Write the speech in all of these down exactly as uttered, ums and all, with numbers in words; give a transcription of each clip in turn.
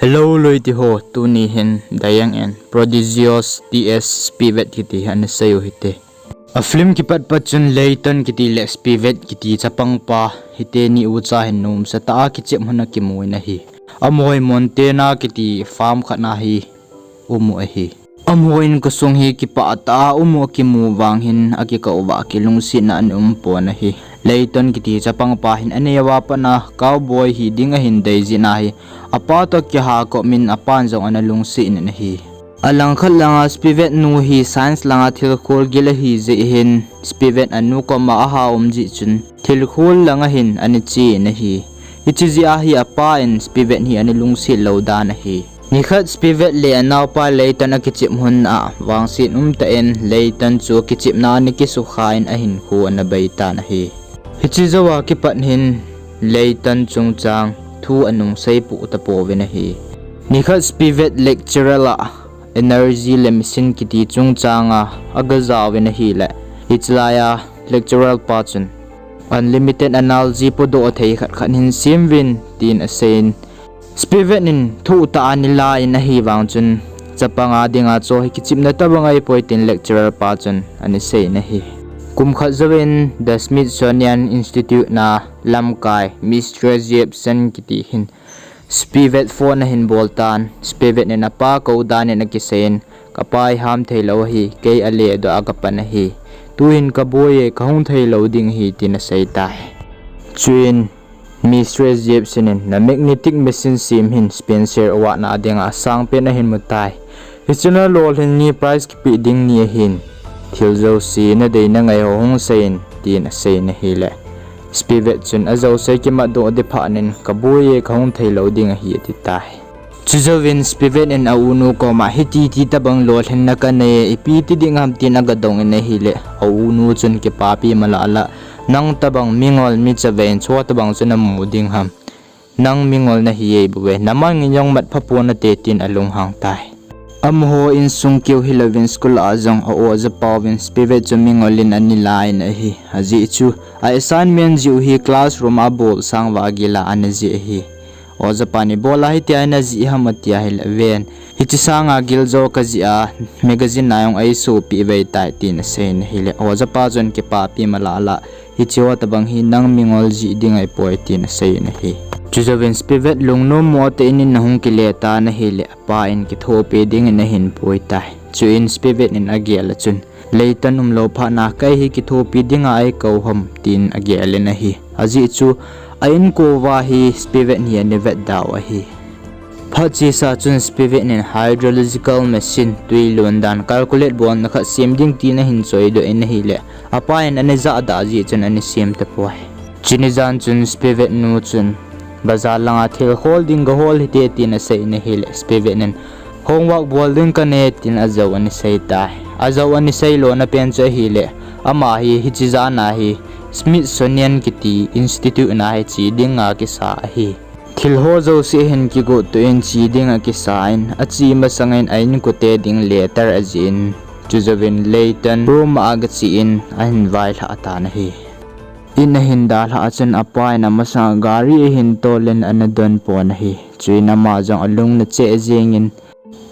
Hello loite ho, tuni hin Dayang and Prodigious T S Spivet kiti hi ana sei u hite. A film kipat pat chun Layton kiti le Spivet kiti chapang pa hiteni ucha hin nomsa tah a kichep hon akimu in ahi. Amaho hi Montana kiti farm khat na hi um u ahi. Amaho in khosung hi kipah tah a um u akimu vang hin akikou uva kilungsetna ana um pon ahi. Layton kiti chapang pa hin aneo a pat a cowboy hi ding ahin dei jeh in ahi. Apa toh kiha kop in apan jong ana lungset in ahi. Alangkhat langa Spivet nu hi science langa thil khol gil ahi jeh hin Spivet anu koma aha um jeh chun thil khol langa hin ana che in ahi. Hiche jeh a hi apa in Spivet hi ana lungset lou dan ahi. Nikhat Spivet le anaopa Layton akichep hon a vangset umtah in Layton chu kichepna ana kisukha in ahinkho ana bei tan ahi. Hiche jouva kipat hin Layton chungchang thu anung seipoh tapouvin ahi. Nikhat Spivet lecturer a energy le machine kiti chungchanga aga jaovin ahile, hiche laiya lecturer pa chun unlimited energy podoh thei khat khat hin semuvin tin aseiyin, Spivet in thohtah a ana la in ahivang chun, chapang a dinga chu hi kichepna tobang ahipoi tin lecturer pa chun ana seiyin ahi. Kum khat jouvin The Smithsonian Institute na lamkai Mistress Jepsen kiti hin Spivet phone ahin bol tan, Spivet in apa kou dan in akiseiyin, kapa hi ham theilou ahi, kei aledoh a kapan ahi. Tuhin kaboi e, kahung theilou ding ahi tin aseitai. Chuin Mistress Jepsen in na magnetic machine sem hin Spencer Award na dinga sangpen ahin mutai. Hiche na lolhin ni prize kipeh ding ni ahin, thil jouse nadei nangai ho hung seiyin tin aseiyin ahile, Spivet chun ajouse kimatdoh ding phat in kaboi e, kahung theilou ding ahi atitai. Chujouvin Spivet in aunu koma hiti ti tobang lolhinna kanei e, ipi ti ding ham tin aga dong in ahile, aunu chun kipapi malala, nang tobang mingol mi chavei in chu tobang chu namu ding ham. Nang mingol nahi e bou ve, namang in jong matpha pon nate tin alunghang tai. Amaho insung keu hilouvin school a jong a oja pauvin Spivet chu mingol in ana la in ahi. Ajeh chu a assignment jih u hi classroom a bol sang uva agil a ana jih ahi. Oja pan ibola hitia najih ham atia hile, ven, hiche sanga giljo kajih a, magazine a jong eisohpeh vei tai tin aseiyin ahile, oja pa chun kipapi malala, hiche ho tobang hi nang mingol jih ding ahipoi tin aseiyin ahi. Chujouvin Spivet lungnom mo tah in in ahung kile tan ahile, apa in kithopi dingin ahin pui tai. Chuin Spivet in agel a chun, Layton umlou phat na kei hi kithopi dinga eikou ham tin agel in ahi. Ajeh chu a inko uva hi Spivet hi ana vetda u ahi. Phat chesa chun Spivet in hydrological machine, twi lon dan calculate bolna khat sem ding tin ahin choidoh in ahile, apa in ana jahda jeh chun ana sem tapoi. Chuni jan chun Spivet nu chun, bazar langa thil khol ding gahol hite tin aseiyin ahile, Spivet in, homework bol ding kanei tin ajou ana seitai. Ajou ana seilona pen chu ahile, ama hi hiche jan a hi Smithsonian kiti institute na hi che dinga kisa ahi. Thil ho jouse hin kigotoh in che dinga kisa in, ache masangin a inkote ding letter ajih in, chujouvin Layton room a agache in ahin vailhah tan ahi. In ahin dalhah a chun apa in amasanga gari ahin tol in ana donpon ahi. Chuin ama jong alung nacheh jengin,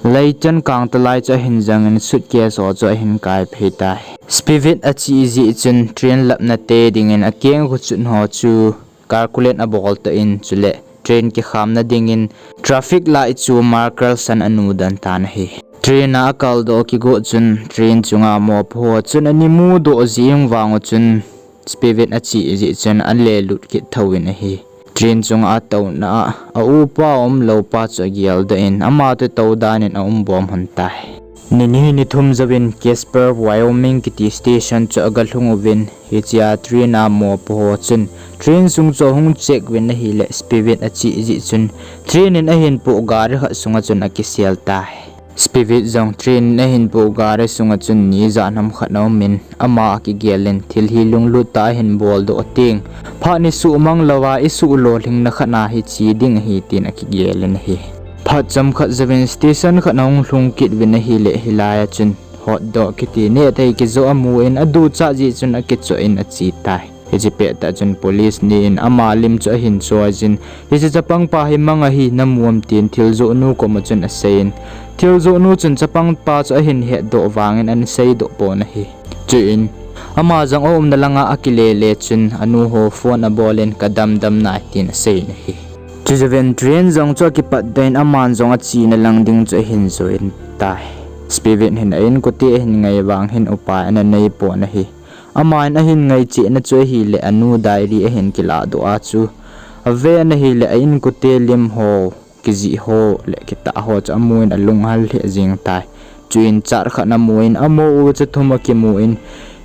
Layton kangtalai chu ahin jangin suitcase ho chu ahin kaiphei tai. Spivet ache jeh chun train lapna te dingin akeng khuchun ho chu calculate abol toh in chule train kikhamna dingin traffic light chu marker san anudan tan ahi. Train a akaldoh kigot chun train chunga mopo ho chun ana mudoh jeng vang u chun Spivet ache jeh chun alelut kit thouvin ahi. Train chunga atouna a, aupa umlou pa chu ageldoh in ama toh tou dan in aumbom hon tai. Ni ni ni thum jouvin Casper, Wyoming kiti station chu agalhung uvin, hichea train a mopo ho chun train sung chu ahung check uvin ahile Spivet ache jeh chun train in ahin poh gari khat sunga chun akisel tai. Spivet jong train in ahin poh gari sunga chun ni ijat ham khat aumin, ama akigel in thil hi lunglut tah a ahin boldoh teng, phat ni suhmang louva isuh lolhingna khat na hi che ding ahi tin akigel in ahi. Phat chomkhat jouvin station khat ahung lhung kit uvin ahile, hilai a chun hot dog kiti nehthei kijoh amun aduchat jeh chun akichoh in ache tai. Hiche pettah chun police ni in ama lim chu ahin choiyin, hiche chapangpa hi mang ahi namu am tin thiljoh nu koma chun aseiyin, thiljoh nu chun chapangpa chu ahin hetdoh vangin ana seidoh pon ahi. Chuin ama jong aumna langa akile le chun anu ho phone abolin kadamdam nai tin aseiyin ahi. Chujouvin train jong chu akipatdoh in aman jong achena lang ding chu ahin join tai. Spivet hin a inkote ahin ngai vang hin upai ana nei pon ahi. Aman ahin ngai chehna chu ahile anu diary ahin kilahdoh a chu aven ahile a inkote lim ho, kijih ho le kitah ho chu amun alunghal lheh jeng tai. Chuin chart khat amun amo u chu thum akimun,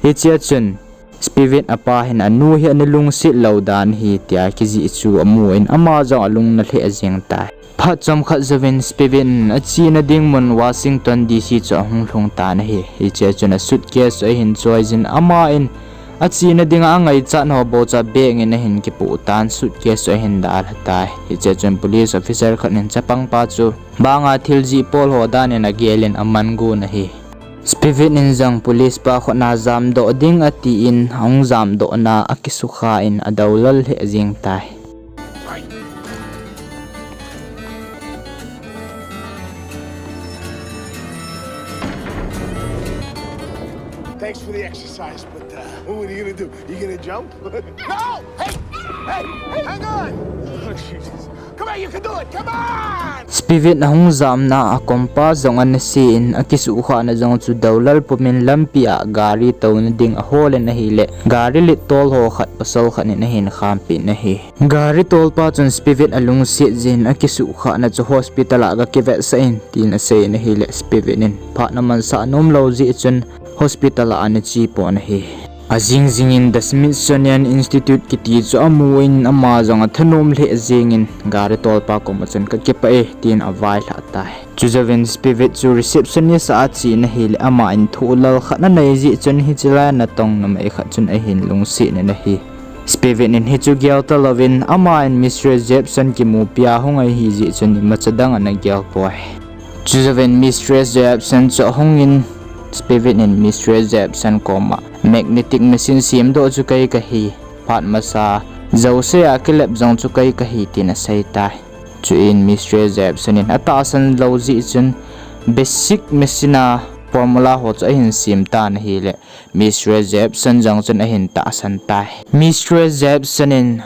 hichea chun Spivet apa hin anu hi ana lungset lou dan ahi tia kijih chu amun ama jong alung na lheh jeng tai. Phat chomkhat jouvin Spivet in achena ding mun Washington D C chu ahung lhung tan ahi. Hichea chun a suitcase chu ahin choiyin aman achena dinga angaichat ho bou chu abag in ahin kipoh tan suitcase chu ahin dalha tai. Hichea chun police officer khat in chapangpa chu banga thil jih pol ho dan in agelin aman gon ahi. Spivet in jong police pa khutna jamdoh ding atin ahung jamdohna akisukha in adoulal lheh jeng tai. Thanks for the exercise, but uh, what are you gonna do? You gonna jump? No! Hey! Hey! Hey! Hang on! Oh, Jesus. Come on, you can do it! Come on! Spivet ahung jamna a compass jong ana se in akisuhkhahna jong chu doulal pumin lampia gari touna ding aholin ahile gari littol ho khat pasal khat in ahin khampeh in ahi. Gari tolpa chun Spivet alungset jin akisuhkhahna chu hospital a gakivetsah in tin aseiyin ahile Spivet in phat ana mansah nom lou jeh chun hospital a ana che pon ahi. Ajing jingin The Smithsonian Institute kiti chu amun ama jong athanom lheh jengin gari tolpa koma chun kakipah e tin availhah tai. Chujouvin Spivet chu receptionist a achen ahile aman thohlal khat anei jeh chun hiche lai natong numei khat chun ahin lungset in ahi. Spivet in hichu gel talouvin aman Mistress Jepson kimupia hung ahijeh chun imacha dang ana gel poi. Chujouvin Mistress Jepson chu ahungin Spivet in Mistress Jepson koma magnetic machine semdoh chu kei kahi, phat masa jousea kilep jong chu kei kahi tin asei tai. Chuin Mistress Jepson in atahsan lou jeh chun basic machine a formula ho chu ahin sem tan ahile Mistress Jepson jong chun ahin tahsan tai. Mistress Jepson in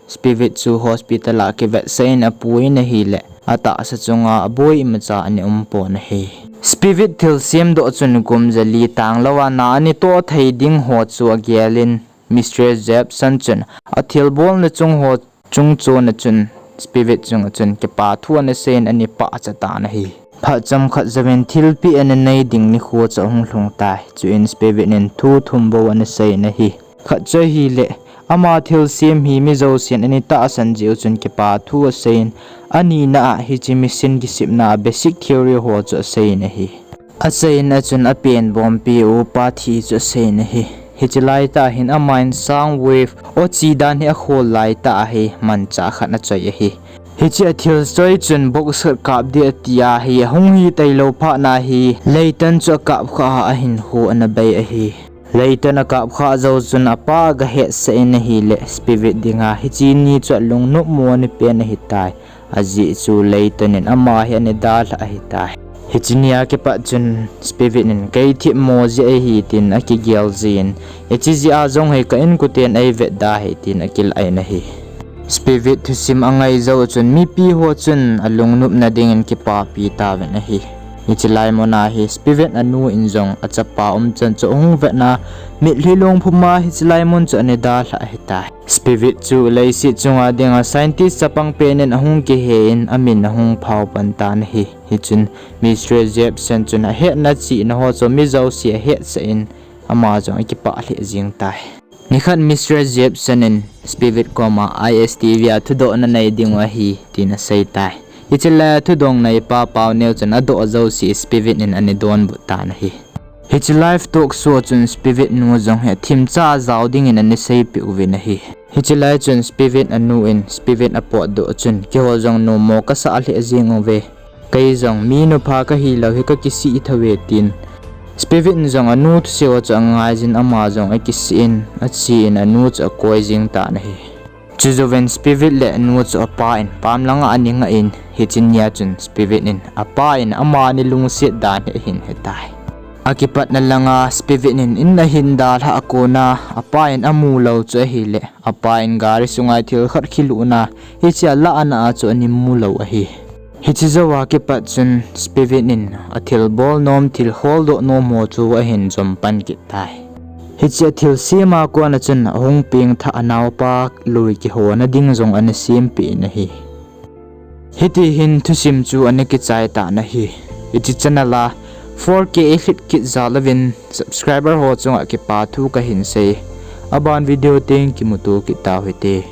Spivet chu hospital a kivetsah in apuiyin ahile atahsa chunga aboi imacha ana um pon ahi. Spivet thil semdoh chun kum jali tanglouva na ana toh thei ding ho chu agelin Mistress Jepson chun athilbolna chung ho chungchona chun Spivet chunga chun kipa thu ana seiyin ana pachat tan ahi. Phat chomkhat jouvin thilpeh ana nei ding nikho chu ahung lhung tai. Chuin Spivet in thu thum bou ana seiyin ahi. Khat chu ahile ama thilsem hi mi jousen ana tahsan jeh u chun kipa thu aseiyin, anina a hiche machine kisepna a basic theory ho chu aseiyin ahi. Aseiyin a chun apenbompi upa thi chu aseiyin ahi. Hiche laitah hin aman sound wave ochi dan hi akhol laitah ahi manchah khat achoi ahi. Hiche athil choi chun box khat kap ding ati ahi, ahung hitailou phatna hi Leighton chu akapkhah a ahinkho ana bei ahi. Leighton akapkhah jou chun apa agahetsah in ahile Spivet dinga hiche ni chu alungnopmo ani pen ahitai. Ajeh chu Leighton in ama hi ana dalhah ahitai. Hiche nia kipat chun Spivet in kei themmo jeh ahi tin akigel jin, hiche jeh a jong hi ka inkoten eivet da ahi tin akilah in ahi. Spivet thusim angai jou chun mipi ho chun alungnopna dingin kipapi tauvin ahi. Hiche lai muna hi Spivet anu in jong achapa umchan chu ahung vetna mitlhi lungphuma hiche lai mun chu ana dalhah ahitai. Spivet chu leiset chunga dinga scientist chapang penin ahung kihen amin ahung phao pan tan ahi. Hichun Mistress Jepson chun ahetna chihna ho chu mi jouse ahetsah in ama jong akipah lheh jeng tai. Nikhat Mistress Jepson in Spivet koma I S T V a thudohna nei dingu ahi tin asei tai. Hiche lai a thudong neipa Paoneo chun adoh jouse Spivet in ana donbut tan ahi. Hiche live talk show chun Spivet nu jong hi athemcha ajao dingin ana seipeh uvin ahi. Hiche lai chun Spivet anu in Spivet apotdoh chun keiho jong nommo kasah lheh jeng uve. Kei jong mi nupha kahilou hi kakisih thouve tin Spivet in jong anu thusei ho chu angaijin ama jong akisih in, achen anu chu akoi jing tan ahi. Chujouvin Spivet le anu chu apa in pam langa ana ngah in, hiche nia chun Spivet in apa in amani lungset dan hi ahin hetai. Akipatna langa Spivet in in ahin dalhah a kona apa in amu lou chu ahile, apa in gari sunga thil khat khilutna hiche alahna a chu ana mu lou ahi. Hiche jouva kipat chun Spivet in athil bol nom, thil holdoh nom ho chu ahin jom pan kit tai. Hiche athil sem a kona chun ahung pengthah anaopa lui kihona ding jong ana sempeh in ahi. Hiti hin thusim chu ana kichai tan ahi. Hiche channel a four K eilhit kit jal uvin subscriber ho chunga kipa thu kahin sei. Aban video teng kimuto kit tau hite.